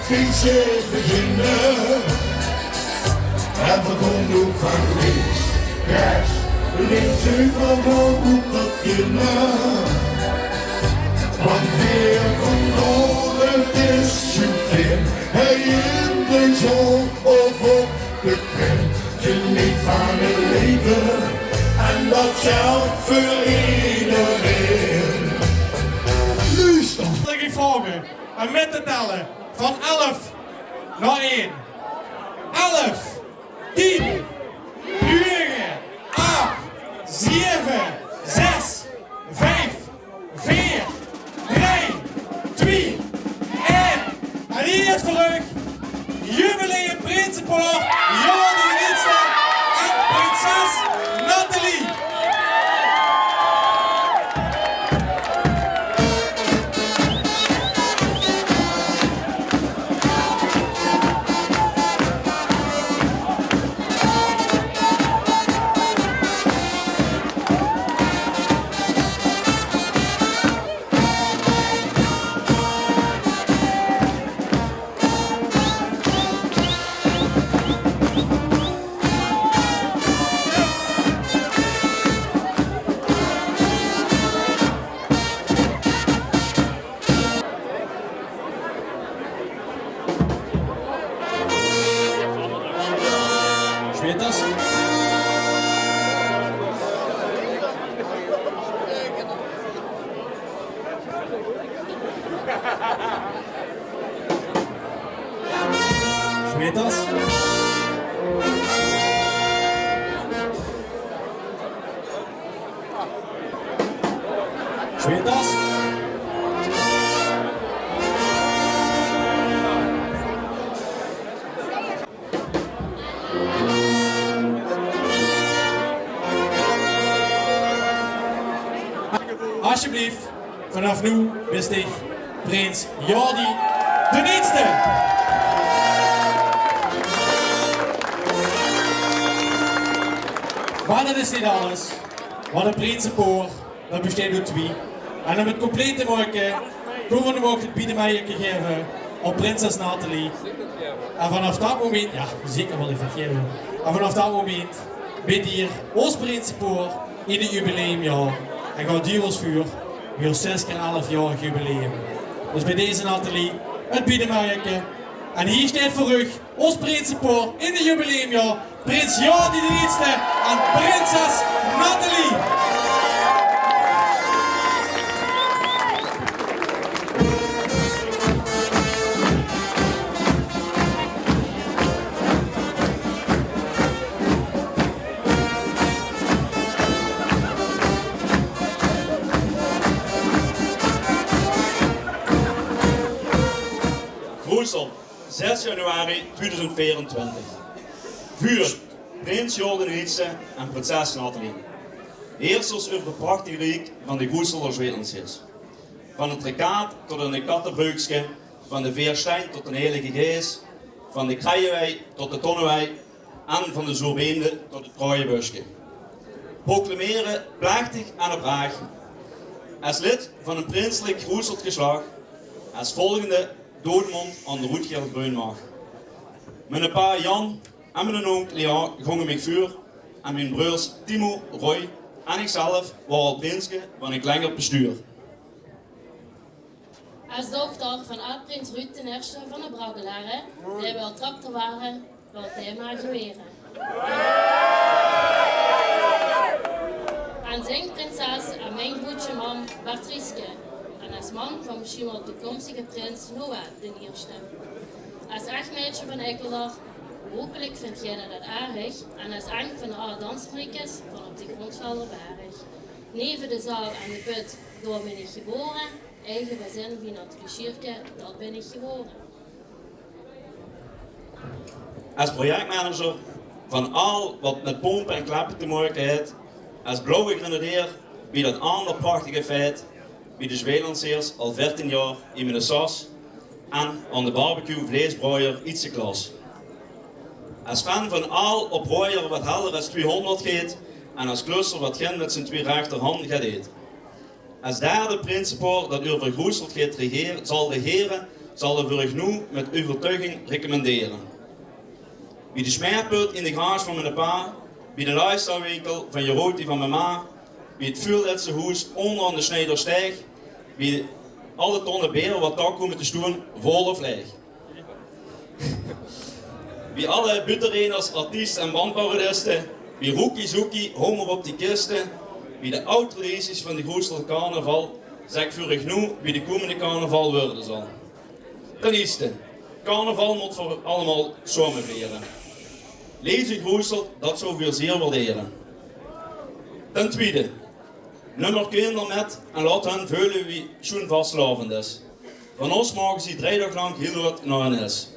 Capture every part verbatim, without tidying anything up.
Fietsje beginne. En we komen ook van links, rechts, links, overal moet dat kunnen. Want weer komt door, het is je fin. Hij in de zon of op de pen. Geniet van het leven. En dat geldt voor iedereen. Luister. Mag ik vragen om met te tellen van elf naar één. Elf, tien, negen, acht, zeven, zes, vijf, veer, drie, twee, één. En hier is terug jubileum prinsepoor Jordi de Wietste en prinses Nathalie. Smeertas. Smeertas. Smeertas. Alsjeblieft, vanaf noe bis dich prins Jordi de Wietste. Maar det is neet alles. Want 't prinsepoor, det besteit oet twie. En om 't compleet te make, gaon v'r noe ouch 't biedemeierke gaeve op prinses Nathalie. En vanaf det moment, jao, zeker waal effe gaeve. En vanaf det moment bint geer ós prinsepoor in 't jubileumjaor. En gaot geer ós veur bie ós zes kier elfjaorig jubileum. Dus bie deze Nathalie, 't biedemeierke. En hie steit veur uch ós prinsepoor in 't jubileumjaor, prins Jordi de Wietste en prinses Nathalie. Groesel, zes januari tweeduizend veerentwintig. Vuur, prins Jordi de Wietste en prinses Nathalie. Heersers euver 't prachtige riek van de Groeselder Zweetlandsheers. Van 't Rekaat tot aan 't Kattebreukske, van de Veerstein tot d'n Heilige Geis, van de Kreiewei tot de Tonnewei en van de Zoerbeemde tot 't Kroeiebuske. Proclamere plechtig en opraech, es lid van 'n prinselik Groeselder geslach, es volgende: Doodemond aon de roed-geel-greun mach. Miene pa Jan en miene nónk Leon gónge mich veur en mien breurs Timo, Roy en ichzelf waore al prinske van e klengerd bestuur. Es dochter van aod-prins Ruud d'n Ierste van de Braggelare, dae waal tractor ware, waal dae mer gewere. En zien prinses en mien groetsje mam Bertrieske. En es mam van mesjiens waal toekomstige prins Noah d'n Ierste. Es ech maedje van Ekkeldorp, hopelik vindj geer det aardig. En es enk van de aod-dansmariekes van op de Grondvelder Berg. Neve de zaal en de put, dao bin ich gebore. Eige gezin, wie nao 't Gliesjierke, det bin ich gewore. Es projectmanager van al waat mit pomp en kleppe te make haet, es blauwe grenadier bie det anger prachtige feit, bie de Zweetlandsheers al veertien jaor in miene sas en aon de barbecue vleisbrojer Ietse Klas. Es fan van al oprojer waat heller es twiehóngerd geit en es klusser waat gein mit zien twie rechterhand get deit. Es derde prinsepoor det euver Groeselt geit regere, zal regere, zal 'r veur uch noe mit euvertuiging recommendere. Bie de smeerput in de garage van miene pa, bie de lifestylewinkel van Jeroen die van mien ma, bie 't vuurletshoes ónger aan de Sneidersteeg, bie alle tonne beer wat dao kómme te stoon, vol of leeg. Bie alle buuttereners, artieste en bandparodiste, bie Roekie Zoekie, Homer op die kiste, bie de aw tradities van de Groestelder carnaval, zèk veur uch noe wie de kómmende carnaval weure zal. Ten ierste, carnaval mót veur allemaol same viere. Leef ze Groesteld, dat zouwe veur zeer waardere. Ten twiede, num eur kinder mit en laot hun veule wie sjoen vastelaovend is. Van ós mage ze drei daag lank hiel good nao hun is.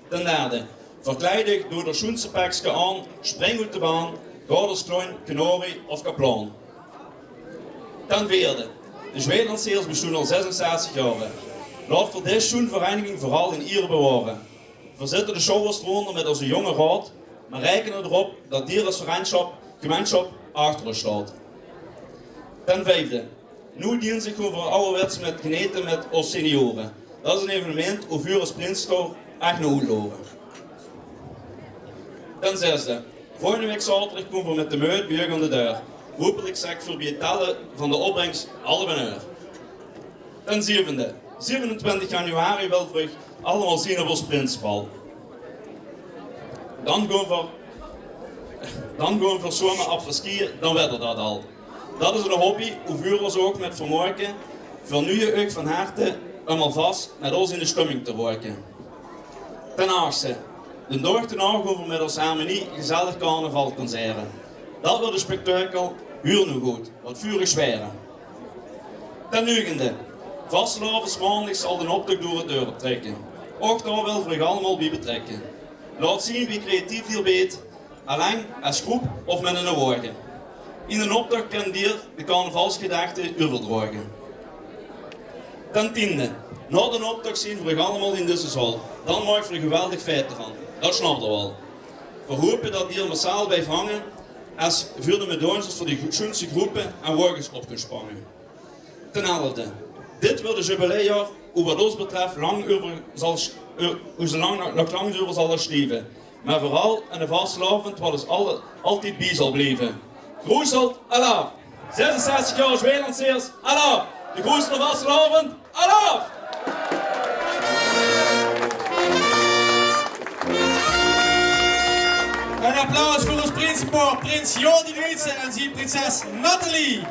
Ten derde, verkleid uch, doot eur sjoenste pekske aan, spring oet de baan, gaot es clown, kanarie of kaplaon. Ten veerde, de Zweelandseers bestoon al zesenzestig jaore. Laot veur dees sjoen vereiniging veural in iere beware. Veer zitte de sjouwers d'rónger mit ózze jónge raod, mer reikene d'rop dat dier es vereinschap, gemeinsjap achter ós sjtaot. Ten viefde, noe dinsdig kómme veer awwerwets mit genete mit ós seniore. Dat is ein evenement wo vuur es Prinsekoor ech nao oetloere. Ten zesde, volgende waek zaoterdig kómme veer mit de meut bie uch aan de deur. Hopelik zèk veur bie 't telle van de opbrengs alle beneur. Ten zevende, zevenentwintig januari wille v'r uch allemaol zeen op ós prinsebal. Dan gaon v'r, dan gaon v'r same après-ski, dan wèt geer dat al. Dat is ein hobby wo vuur ós ouch mit vermoke. Veer nuuje uch van harte óm alvas mit ós in de stumming te roke. Ten achtste, den daag d'rnao gaon v'r mit ós harmonie gezellig carnaval concere. Dat weurt ein spektakel, huur noe good, wat vuur uch zwere. Ten negende, vastelaovesmaondig zal den optoch door 't dörp trèkke. Ouch dao wille v'r uch allemaol bie betrèkke. Laot zeen wie creatief geer zeet, allein, es groep of mit eine waoge. In den optoch kint geer de carnavalsgedachte euverdraoge. Ten tiende, nao den optoch zeen v'r uch allemaol in deze zaal. Dan maak v'r ein geweldig feit d'rvan. Dat snap geer waal. V'r hope dat geer massaal blief hange, es vuur de medailles veur de sjoenste groepe en waoges op kónt spange. Ten elfde, dit weurt 't jubileumjaor, wo wat ós betröf lang euver zal s-, eh, wo ze lang, nog lang euver zalle sjrieve. Mer veural eine vastelaovend wat ós alle, altied bie zal blieve. Groeseld, alaaf! Zesenzestig jaor Zweelandseers, alaaf! De Groestelder vastelaovend, alaaf! Ein applaus veur ós prinsepaor, prins Jordi de Wietse en zien prinses Nathalie.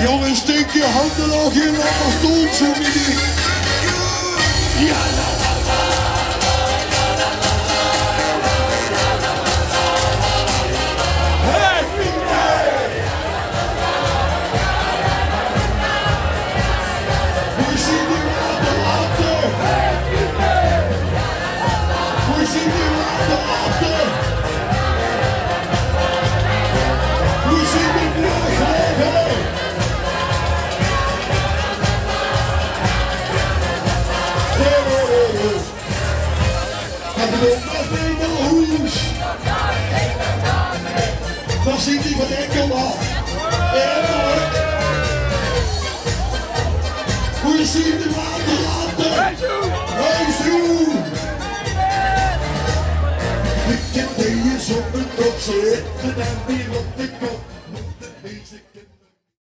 Jónges, steek die hande nog in, anders doon ze neet. Ja. Hey! Wo zien die waterlatte? Wo zien die waterlatte? Wo zien die vlugge? Hey, hey, hey, hey. Hey, hey, hey, hey. En de loopt nog neet nao hoes. Dao zit die van Enkelman. Eerlijk. Wo zien de waterlatte? Hey, zoe. Ik heb deze op mijn kop zitten en weer op de kop.